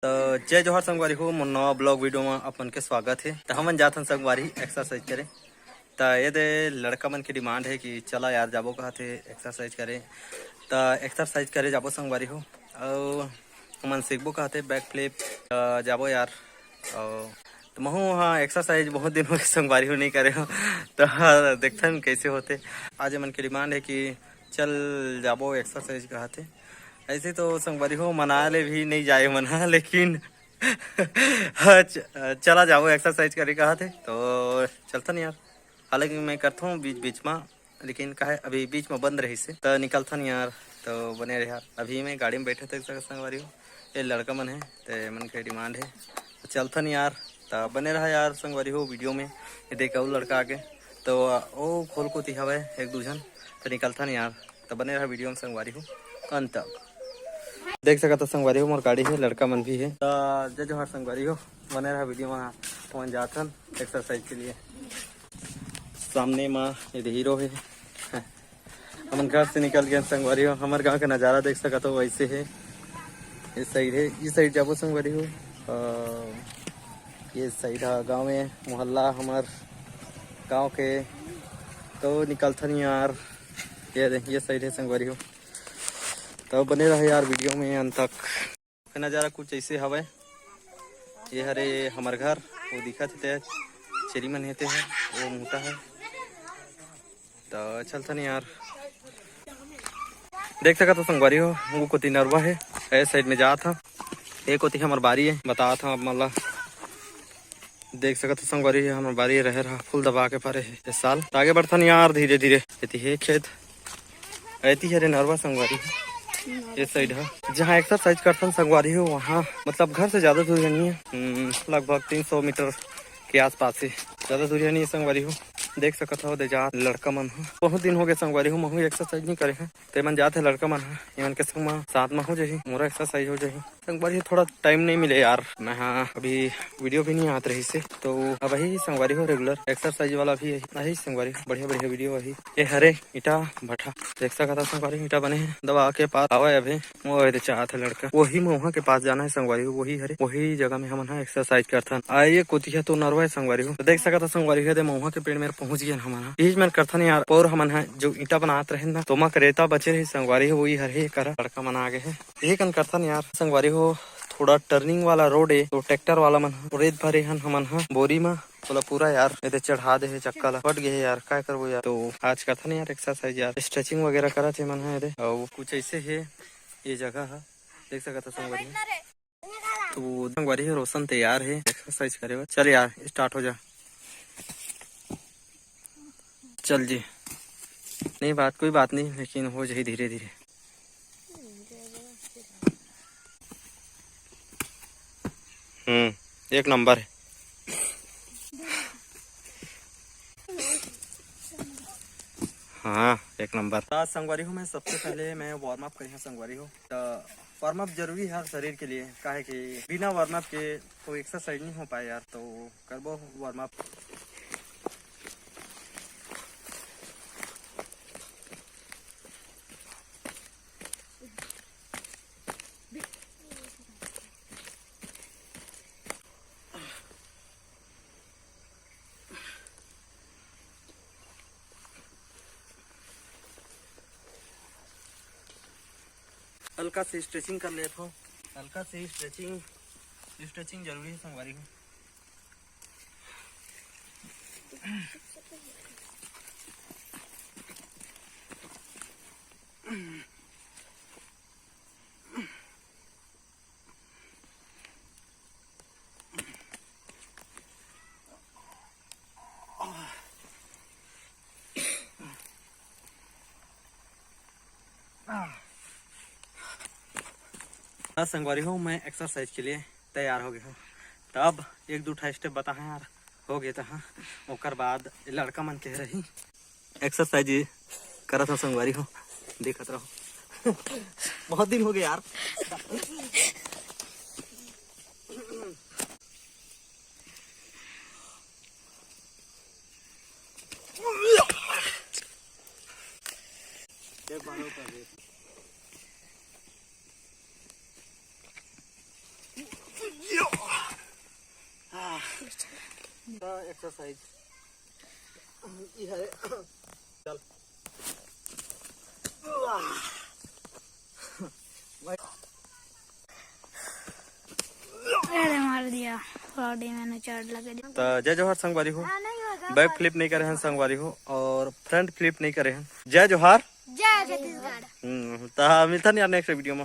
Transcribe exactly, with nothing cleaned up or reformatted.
तो जय जोहार संगवारी हो, मोर नवा ब्लॉग वीडियो में अपन के स्वागत है। तो हमन जाथन संगवारी एक्सरसाइज करे। तो ये दे लड़का मन के डिमांड है कि चला यार जाबो कहत हे एक्सरसाइज करे। तो एक्सरसाइज करे जाबो संगवारी हो, अउ हमन सीखबो कहत हे बैक फ्लिप। तो जाबो यार। अउ तो महू हाँ एक्सरसाइज बहुत दिन हो गए संगवारी हो नहीं करे हो। तो हाँ, देखथन कैसे होते। आज मन के डिमांड है कि चल जाबो एक्सरसाइज कहत हे। ऐसे तो संगवारी हो मना ले भी नहीं जाए मन हा, लेकिन हाँ, च-, चला जाबो एक्सरसाइज करे कहत हे तो चलथन यार। हालांकि मैं करथों बीच बीच में, लेकिन काहे अभी बीच में बंद रहिस हे तो निकलथन यार। तो बने रहे यार, अभी मैं गाड़ी में बैठे थे संगवारी हो, ये लड़का मन है तो मन के डिमांड है तो चलथन यार। तो बने रहा यार संगवारी हो वीडियो में। ये देख अउ लड़का आगे तो ओ खोल कोती हवे एक दू झन, तो निकलथन यार। तो बने रहा वीडियो में संगवारी हो अंत तक। देख सकत हो संगवारी हो मोर गाड़ी है, लड़का मन भी है। तो जय जोहार संगवारी हो, बने रहा वीडियो में। अपन जाथन एक्सरसाइज के लिए। सामने मा ये हीरो है। हमन घर से निकल गए संगवारी हो। हमर गांव के नजारा देख सकत हो वैसे है। इस साइड है, इस साइड जाबो संगवारी हो। अ, ये साइड है गांव में मोहल्ला हमर गांव के। तो निकलथन यार। ये दे, ये साइड है संगवारी हो। तो बने रहे यार वीडियो में अंत तक। नजारा कुछ ऐसे हवय। ये हरे हमर घर, वो दिखत हे ते चेरी मन हे ते हे, वो मोटा है। तो चलथन यार। देख सकत हो संगवारी हो, वो कोती नरवा है, ए साइड में जात हा। एक कोती हमर बारी है, बतात हा आप मन ला। देख सकत हो संगवारी, हमर बारी रहेर ह फुल दबा के परे हे इस साल। आगे बढ़थन यार धीरे धीरे। एती हे खेत, एती हरे नरवा संगवारी, ये साइड ह। जहाँ एक्सरसाइज करथन संगवारी हो, वहाँ मतलब घर से ज्यादा दूर नहीं है, हम्म, लगभग तीन सौ मीटर के आसपास है, ज्यादा दूर नहीं है संगवारी हो। देख सकत हो, दे जा लड़का मन ह। बहुत दिन हो गए संगवारी हो, महू एक्सरसाइज नहीं करे हैं। ते मन जात हे लड़का मन ह, एमन के संग म साथ म हो जाही, मोरा एक्सरसाइज हो जाही। संगवारी हो थोड़ा टाइम नहीं मिले यार, मैं हा अभी वीडियो भी नहीं आत रही से, तो अब ही संगवारी हो रेगुलर एक्सरसाइज वाला भी आही संगवारी हो, बढ़िया बढ़िया वीडियो आही। ये हरे ईटा भट्ठा देख सकत हो संगवारी, ईटा बने हे, दवा के पास आवे अभी। वो एदे चाहत हे लड़का, वही मऊहा के पास जाना है संगवारी हो, वही हरे, वही जगह में हमन हा एक्सरसाइज करथन। आ ये कोती ह तो नरवा है संगवारी हो, तो देख सकत हो संगवारी हो, एदे मऊहा के पेड़ में पहुंच गए हमन हा। यही मन करथन यार, और हमन हा जो ईटा बनात रहे ना, तो ओमा करेता बचे रही संगवारी हो, वही हरे करा लड़का मन आगे है। ये कन करथन यार संगवारी हो, थोड़ा टर्निंग वाला रोड है, तो ट्रैक्टर वाला मन ह रेत भरे हन हमन ह बोरी म, ओला पूरा यार एदे चढ़ा दे हे चक्का ला, फट गए हे यार, काय करबो यार। तो आज करथन यार एक्सरसाइज यार, स्ट्रेचिंग वगैरह करत हे मन ह एदे, अउ कुछ ऐसे हे ये जगह ह, देख सकत हो संगवारी। तो संगवारी हे रोशन तैयार हे एक्सरसाइज करे बर, चल यार स्टार्ट हो जा। चल जी, नहीं बात, कोई बात नहीं, लेकिन हो जाही धीरे धीरे। हम्म, एक नंबर है। हाँ, एक नंबर। तो संगवारी हो, मैं सबसे पहले मैं वार्म अप करिहा संगवारी हो। तो वार्म अप जरूरी है शरीर के लिए, काहे कि बिना वार्म अप के कोई एक्सरसाइज नहीं हो पाए यार। तो करबो वार्म अप। हल्का से स्ट्रेचिंग कर लेत हो, हल्का से स्ट्रेचिंग, स्ट्रेचिंग जरूरी है संगवारी हो। हाँ संगवारी हो, मैं एक्सरसाइज के लिए तैयार हो गया हूँ। तो अब एक दू ठा स्टेप बता हैं यार, हो गए तो हाँ, ओकर बाद लड़का मन के रही एक्सरसाइज करत हो संगवारी हो, देखत रहो। बहुत दिन हो गए यार। एक्सरसाइज। चल। अरे मार दिया। बॉडी में चोट लगे। तो जय जोहार संगवारी हो। बैक फ्लिप नहीं करे हैं संगवारी हो, और फ्रंट फ्लिप नहीं करे हैं। जय जोहार। जय छत्तीसगढ़। हम्म, तो मिलता नहीं यार नेक्स्ट वीडियो में।